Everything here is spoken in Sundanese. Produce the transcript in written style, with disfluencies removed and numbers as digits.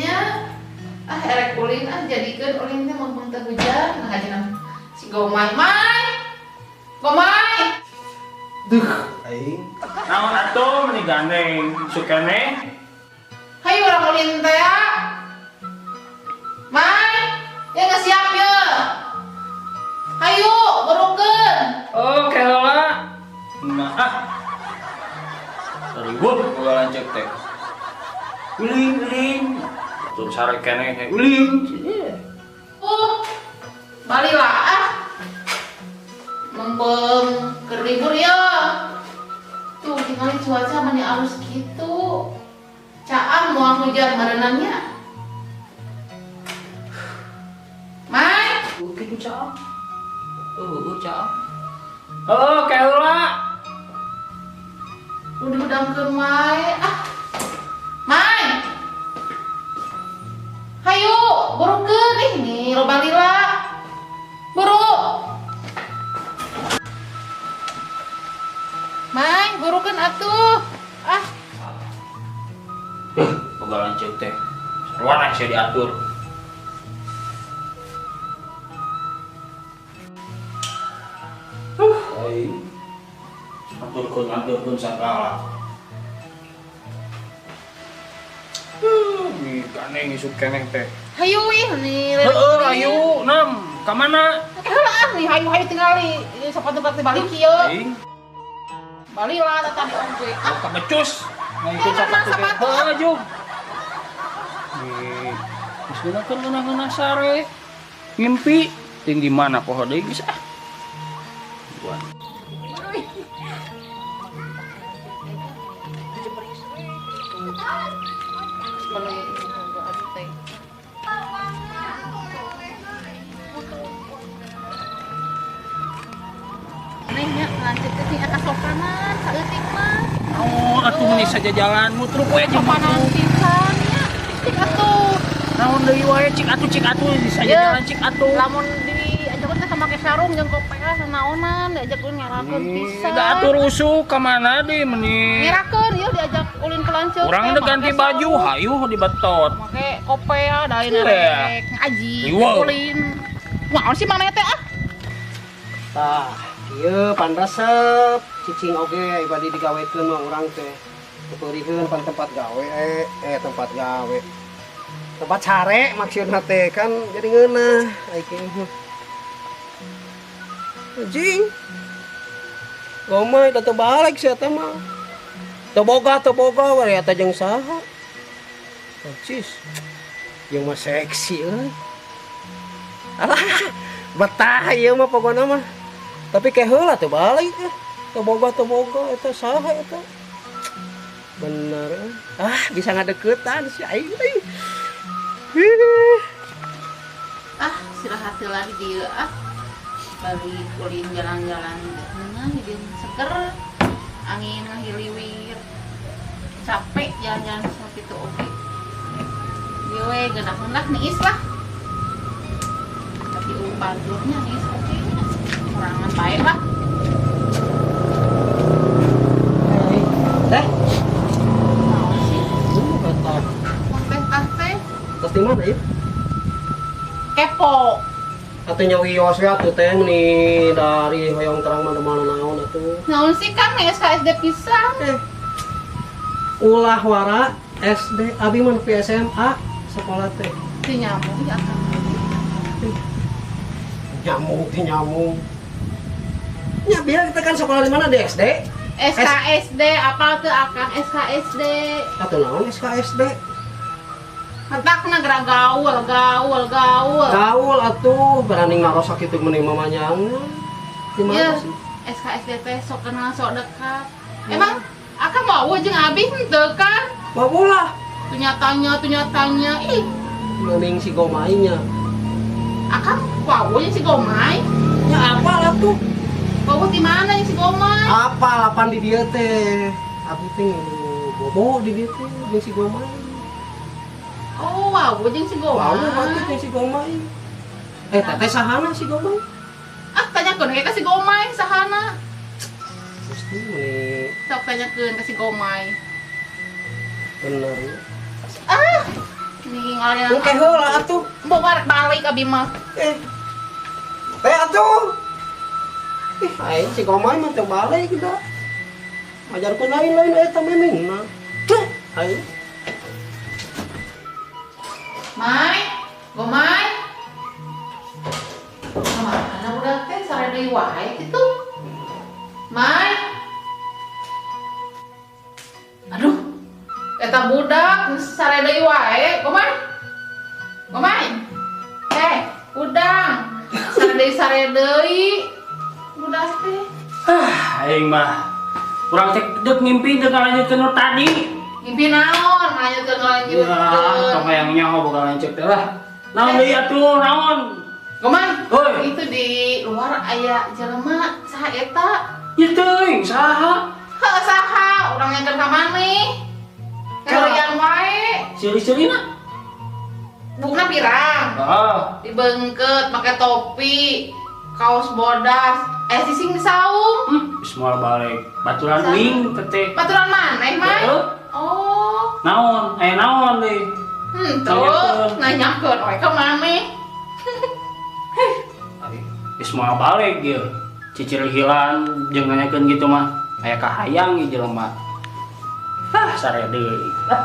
nya. Ah erek ulin ah jadikeun ulin teh mumpung teu hujan. Nah aja si Gomay Mai. Gomay. Duh, aing. Naon atuh meni gandeng sukene? Hayu urang ulin teh ya. Mai, ya geus siap ya. Hayu, burukeun. Oh, keheula. Nah, ah. Riweuh boga lanceuk teh. Ulin, ulin. Tuh sare keneh ulin. Balilah ah. Mumpung keur libur ya. Tuh tinggalin cuaca mani alus gitu. Caang moal hujan barenangnya. Mai, Kitu caang. Caang. Oh, keheula. Udah hudangkeun wae ah. Mai. Hayu, burukeun ih nih loba lila. Buru. Mai, burukeun atuh. Ah, Boga lanceuk teh. Sarwana sia diatur. Aing. Aturkeun sagala. Nih gandeng isuk keneh teh. Hayu ih nih. Heeh, hayu, nam, ka mana? Heula ah nih hayu-hayu tingali sok atuh balik kieu. Aing, Balilah tadi oge. ah, ka becus. Ngikut Eh, sapatu mana teh. sepatu? Heeh, jug. Nih, geus gunakeun ngeunah-ngeunah sare. Ngimpi tinggi mana poho deui geus ah. Buan. Anehnya lanceuk teh tinggal kasopanan saeutik mah. Naon atuh meni sajajalan mutruk we jeung Sopanan pisan nya. Cik atuh. Naon deui wae cik atuh di sajajalan cik atuh. Lamun diajakeun teh make sarung jeung kopeah naonan diajak ulin ngerakeun pisan. Da atuh rusuh ka mana deui meni. Ngerakeun ieu diajak ulin ke lanceuk. Urang udah ganti baju, hayu dibetot. Make kopeah da Iya. rek ngaji ulin. Naon sih maneh teh ah? Tah, kieu pan resep cicing oge bade digawekeun mah urang teh. Kepeuriheun pan tempat gawe tempat gawe. Tempat sare maksudna teh kan jadi ngeunah ai kieu. Anjing. Gomay da teu balik sia teh mah. Teu boga we eta jeung saha. Percis. Jeung mah seksi euy. Alah, betah ieu mah pokona mah. Tapi ke heula teu balik eh. Teu boga eta saha eta. Bener eh. Ah, bisa ngadeukeutan si aing euy. Ah, istirahat heula di dieu ah. Balik ulin jalan-jalan ngeunah di dieu seger. Angin ngahiliwir. Capek jalan-jalan seperti itu oke. Dieu we geunah-geunah niis lah. Tapi baturnya niis oke nya. Kurangan bae lah. Teh. Naon sih? Eta. Teh tah teh Tos di mana ieu? kepo. Atuh nya wios we atuh teh meni dari hoyong terang mana-mana naon atuh. Naon sih Kang SKSD pisan. Ulah wara SD abi mah nepi SMA sekolah teh. Teu nyambung ya Kang. Nyambung teh nyambung. Nya biar kita kan sekolah di mana di SD? SKSD apa tuh Akang SKSD? Atuh naon SKSD? Matakna gerak gaul, gaul, gaul. Gaul atuh berani ngarosak kitu meni mamanyangan. Di mana Ya, sih? SKSD teh sok kenal sok dekat. Emang Akang mau jeung abi henteu kan? Mau lah. Tuh nyatanya, ih, Mending si Gomainya. Akang wau jeung si Gomai. Ya apa lah tuh? Wau di mana jeung si Gomai? Apa lapan di dia teh? Abi teh ngilu bobo di dia teh jeung si Gomai. Oh, wau jeung si Gomai. Wau atuh jeung si Gomai. Teteh sahana si Gomai? Ah, tanyakeun we ka si Gomai sahana. Mesti meni Sok tanyakeun ka si Gomai. bener ya. Ah, Ninggalin. Engke heula atuh. Boga rek balik abi mah. Teh atuh. Ih, aing si Gomay mah teu balik da. Ajarkeun lain-lain eta memengna. Teh, aing. Mai, Gomay. Mana budak teh sare deui wae kitu. Mai. Aduh. Eta budak geus sare deui wae, Gomay. Gomay. Eh, udang. Sare deui. Budak teh. Ah, aing mah urang teh deuk ngimpi deuk ngalanjutkeun nu tadi. Ngimpi naon? Ngalanjutkeun ngalanjutkeun. Ya, tong hayang nyaho boga lanceuk teh lah. Naon deui atuh, naon? Gomay. Oi. Itu di luar aya jelema saha eta? Ya teuing, saha? Heuh, saha? Urang nyangkeun ka maneh. Ngarian wae. Ciri-cirina? Bukna pirang. Heeh. Dibeungkeut make topi, kaos bodas, sising di saung. Geus moal balik. Baturan uing teh. Baturan maneh, Mai? Heeh. Oh. Naon? Aya naon deui? Tuh, nanyakeun we ka maneh. Geus moal balik ieu. Cicil hilang jeung nanyakeun gitu mah. Aya kahayang ieu jelema. Ah, sare deui. Ah.